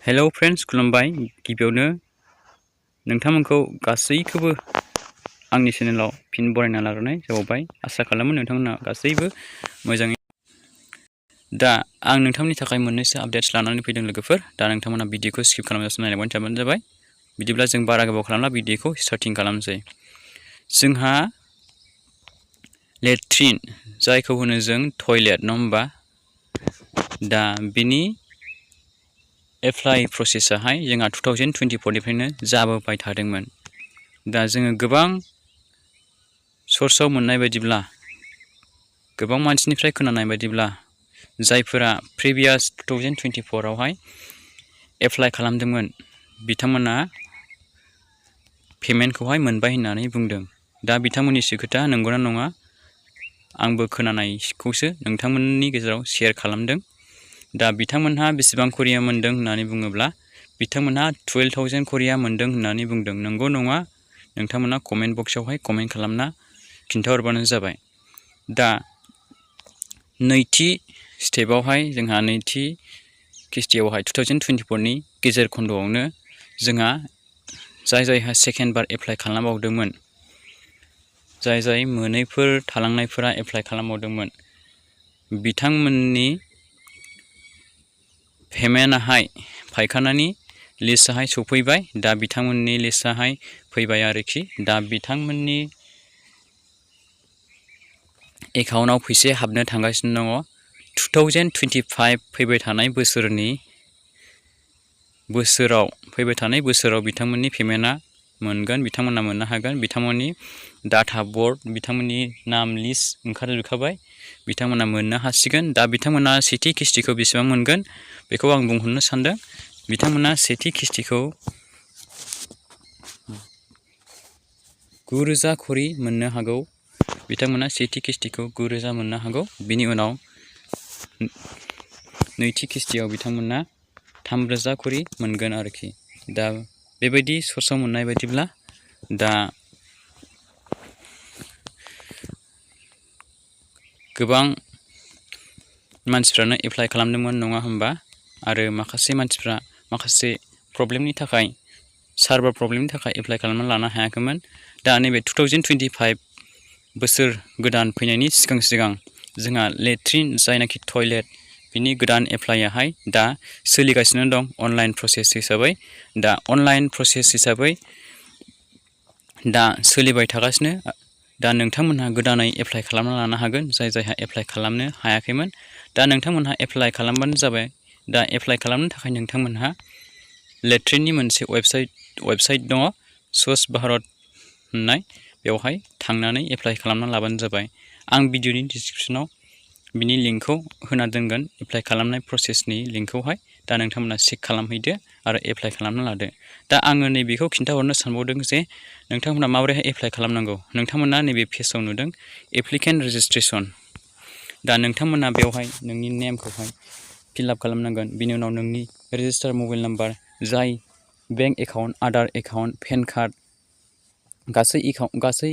Hello friends खुलुमबाय गिबियावनो नोंथांमोनखौ गासैखौबो आंनि चेनेलाव फिन बरायना लाग्रोनाय जाबाय। आसा खालामो नोंथांमोना गासैबो मोजाङै दा आं नोंथांमोननि थाखाय मोननैसो आपडेट्स लानानै फैदों लोगोफोर। दा नोंथांमोना भिडिअखौ स्किप खालामजासिनो नायलांबाय थाबानो जाबाय। बिदिब्ला जों बारा गोबाव खालामला भिडिअखौ स्टार्टिं खालामसै। जोंहा लेट्रिन जायखौ होनो जों टयलेट नङा होमबा, दा बिनि एप्लाइ प्रसेसाहाय जोंहा 2024निफ्रायनो जाबोबाय थादोंमोन। दा जोङो गोबां सर्सआव मोननाय बायदिब्ला, गोबां मानसिनिफ्राय खोनानाय बायदिब्ला, जायफोरा प्रिभियास 2024आवहाय एप्लाइ खालामदोंमोन बिथांमोना पेमेन्टखौहाय मोनबाय होननानै बुंदों। दा बिथांमोननिसो खोथा, नंगौना नङा आंबो खोनानायखौसो नोंथांमोननि गेजेराव शेयार खालामदों। दा बिथांमोनहा बेसेबां करिया मोनदों होननानै बुङोब्ला बिथांमोनहा 12,000 करिया मोनदों होननानै बुंदों। नंगौ नङा नोंथांमोना कमेन्ट बक्सआवहाय कमेन्ट खालामना खिन्थाहरबानो जाबाय। दा नैथि स्टेपावहाय जोंहा नैथि किस्तियावहाय 2024नि गेजेर खन्द'आवनो जोंहा जायहा सेकेन्ड बार एप्लाइ खालामबावदोंमोन, जाय मोनैफोर थालांनायफोरा एप्लाइ खालामबावदोंमोन, बिथांमोननि पेमेन्टआहाय फायखानानि लिस्टआहाय सफैबाय। दा बिथांमोननि लिस्टआहाय फैबाय आरोखि। दा बिथांमोननि एकाउन्टआव फैसाया हाबनो थांगासिनो दङ। 2025 फैबाय थानाय बोसोराव बिथांमोननि पेमेन्टआ मोनगोन, बिथांमोना मोननो हागोन। बिथांमोननि डाटा बर्ड, बिथांमोननि नाम लिस्ट ओंखारजोबखाबाय, बिथांमोना मोननो हासिगोन। दा बिथांमोना सेथि किस्तिखौ बेसेबां मोनगोन बेखौ आं बुंहरनो सानदों। बिथांमोना सेथि किस्तिखौ 9,000 करि मोननो हागौ। बिथांमोना सेथि किस्तिखौ 9,000 मोननो हागौ। बिनि उनाव नैथि किस्तियाव बिथांमोना 3,000 करि मोनगोन आरोखि। दा बेबायदि सर्सआव मोननाय बायदिब्ला दा गोबां मानसिफ्रानो एप्लाइ खालामदोंमोन नङा होमबा, आरो माखासे मानसिफ्रा माखासे प्रब्लेमनि थाखाय, सार्भार प्रब्लेमनि थाखाय एप्लाइ खालामना लानो हायाखैमोन। दा नैबे 2025 बोसोर गोदान फैनायनि सिगां जोंहा लेट्रिन जायनाखि टयलेट बिनि गोदान एप्लाइयाहाय दा सोलिगासिनो दं अनलाइन प्रसेस हिसाबै। दा अनलाइन प्रसेस हिसाबै दा सोलिबाय थागासिनो। दा नोंथांमोनहा गोदानै एप्लाइ खालामना लानो हागोन, जायहा एप्लाइ खालामनो हायाखैमोन। दा नोंथांमोनहा एप्लाइ खालामबानो जाबाय। दा एप्लाइ खालामनो थाखाय नोंथांमोनहा लेट्रिननि मोनसे वेबसाइट दङ, स्वच्छ भारत होननाय, बेवहाय थांनानै एप्लाइ खालामना लाबानो जाबाय। आं भिडिअनि डिसक्रिपसनाव बिनि लिंकखौ होना दोनगोन, एप्लाइ खालामनाय प्रसेसनि लिंकखौहाय। दा नोंथांमोना चेक खालामहैदो आरो एप्लाइ खालामना लादो। दा आङो नैबेखौ खिन्थाहरनो सानबावदों जे नोंथांमोना माबोरैहाय एप्लाइ खालामनांगौ। नोंथांमोना नैबे पेजाव नुदों एप्लिकेन्ट रेजिस्ट्रेसन। दा नोंथांमोना बेवहाय नोंनि नेमखौहाय फिलआप खालामनांगोन। बिनि उनाव नोंनि रेजिस्टार मबाइल नाम्बार, जाय bank account, Aadhaar account, PAN card, गासै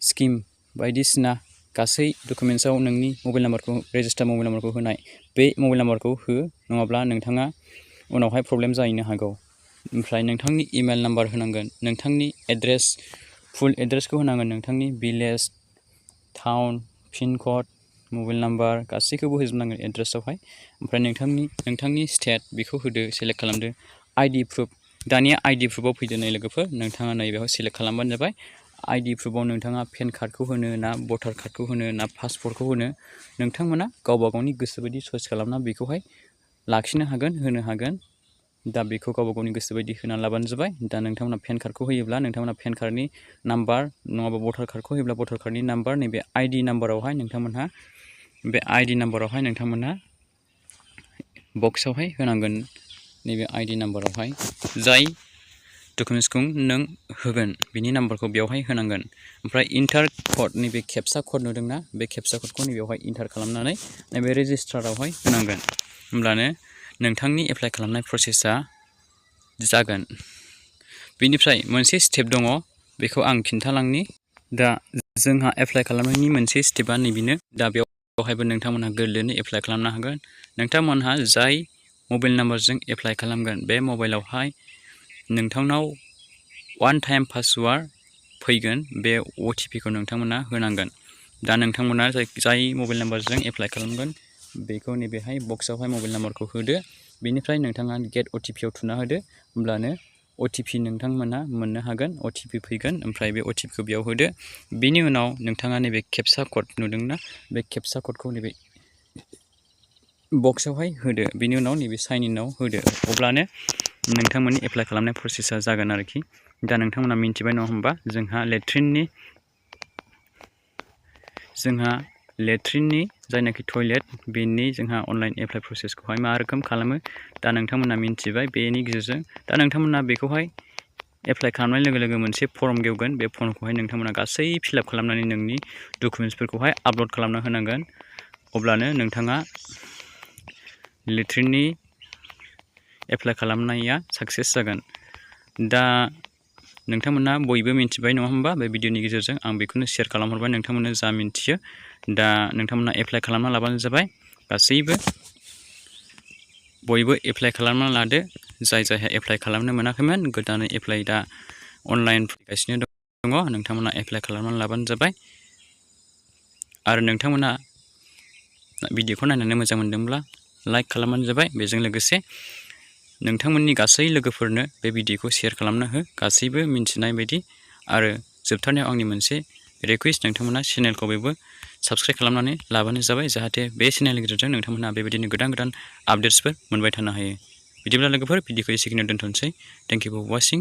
स्किम बायदिसिना गासै डकुमेन्ट्सआव नोंनि मबाइल नाम्बारखौ, रेजिस्टार मबाइल नाम्बारखौ होनाय, बे मबाइल नाम्बारखौ हो, नङाब्ला नोंथाङा उनावहाय प्रब्लेम जाहैनो हागौ। ओमफ्राय नोंथांनि इमेल नाम्बार होनांगोन, नोंथांनि एड्रेस, फुल एड्रेसखौ होनांगोन, नोंथांनि village, town, pin code, mobile number गासैखौबो होजोबनांगोन एड्रेसआवहाय। ओमफ्राय नोंथांनि स्टेट बेखौ होदो, सेलेक्ट खालामदो। आइडि प्रुफ, दानिया आइडि प्रुफआव फैदो नै लोगोफोर, नोंथाङा नैबेयाव सेलेक्ट खालामबानो जाबाय। आइडि प्रुफआव नोंथाङा पेन कार्डखौ होनो ना, भटार कार्डखौ होनो ना, पासपर्टखौ होनो, नोंथांमोना गावबा गावनि गोसो बायदि चइस खालामना बेखौहाय लाखिनो हागोन, होनो हागोन। दा बेखौ गावबा गावनि गोसो बायदि होनानै लाबानो जाबाय। दा नोंथांमोना पेन कार्डखौ होयोब्ला नोंथांमोना पेन कार्डनि नाम्बार, नङाबा भटार कार्डखौ होयोब्ला भटार कार्डनि नाम्बार, नैबे आइडि नाम्बारावहाय नोंथांमोनहा बक्सआवहाय होनांगोन। नैबे आइडि नाम्बारावहाय जाय डकुमेन्ट्सखौ नों होगोन बिनि नाम्बारखौ बेवहाय होनांगोन। ओमफ्राय इन्टार कड, नैबे केपचा कड नुदोंना, बे केपचा कडखौ नैबेयावहाय इन्टार खालामनानै नैबे रेजिस्टारावहाय होनांगोन। होमब्लानो नोंथांनि एप्लाइ खालामनाय प्रसेसा जागोन। बेनिफ्राय मोनसे स्टेप दङ, बेखौ आं खिन्थालांनि। दा जोंहा एप्लाइ खालामनायनि मोनसे स्टेपआ नैबेनो। दा बेवहायबो नोंथांमोनहा गोरलैयैनो एप्लाइ खालामनो हागोन। नोंथांमोनहा जाय मबाइल नाम्बारजों एप्लाइ खालामगोन बे मबाइलावहाय नोंथांनाव वान टाइम पासवार्ड फैगोन बे OTP-खौ नोंथांमोना होनांगोन। दा नोंथांमोना जाय मबाइल नाम्बारजों एप्लाइ खालामगोन बेखौ नैबेहाय बक्सआवहाय मबाइल नाम्बारखौ होदो। बेनिफ्राय नोंथाङा गेट OTP-आव थुना होदो। होमब्लानो OTP नोंथांमोना मोननो हागोन। OTP फैगोन ओमफ्राय बे OTP-खौ बेयाव होदो। बेनि उनाव नोंथाङा नैबे केपचा क'ड नुदोंना बे केपचा क'डखौ नैबे बक्सआवहाय होदो। बेनि उनाव नैबे साइन इनआव होदो। अब्लानो नोंथांमोननि एप्लाइ खालामनाय प्रसेसा जागोन आरोखि। दा नोंथांमोना मिन्थिबाय नङा होमबा जोंहा लेट्रिननि जायनाखि टयलेट बेनि जोंहा अनलाइन एप्लाइ प्रसेसखौहाय मा रोखोम खालामो। दा नोंथांमोना मिन्थिबाय बेनि गेजेरजों। दा नोंथांमोना बेखौहाय एप्लाइ खालामनाय लोगो लोगो मोनसे फर्म गेवगोन। बे फर्मखौहाय नोंथांमोना गासै फिलआप खालामनानै नोंनि डकुमेन्ट्सफोरखौहाय आपल'ड खालामना होनांगोन। अब्लानो नोंथाङा लेट्रिननि एप्लाइ खालामनाया साक्सेस जागोन। दा नोंथांमोना बयबो मिन्थिबाय नङा होमबा बे भिडिअनि गेजेरजों आं बेखौनो शेयार खालामहरबाय नोंथांमोननो जा मिन्थियो। दा नोंथांमोना एप्लाइ खालामना लाबानो जाबाय। गासैबो बयबो एप्लाइ खालामना लादो। जायहा एप्लाइ खालामनो मोनाखैमोन गोदानै एप्लाइ दा अनलाइन फैगासिनो दङ। नोंथांमोना एप्लाइ खालामनानै लाबानो जाबाय। आरो नोंथांमोना भिडिअखौ नायनानै मोजां मोनदोंब्ला लाइक खालामबानो जाबाय। बेजों लोगोसे नोंथांमोननि गासै लोगोफोरनो बे भिडिअखौ शेयार खालामना हो गासैबो मिन्थिनाय बायदि। आरो जोबथारनायाव आंनि मोनसे रिकुवेस्ट नोंथांमोना चेनेलखौ बयबो साबस्क्राइब खालामनानै लाबानो जाबाय। जाहाथे बे चेनेलनि गेजेरजों नोंथांमोना बेबायदिनो गोदान आपडेट्सफोर मोनबाय थानो हायो। बिदिब्ला लोगोफोर भिडिअखौ एसेखिनियाव दोनथ'नोसै। Thank you for वाचिं।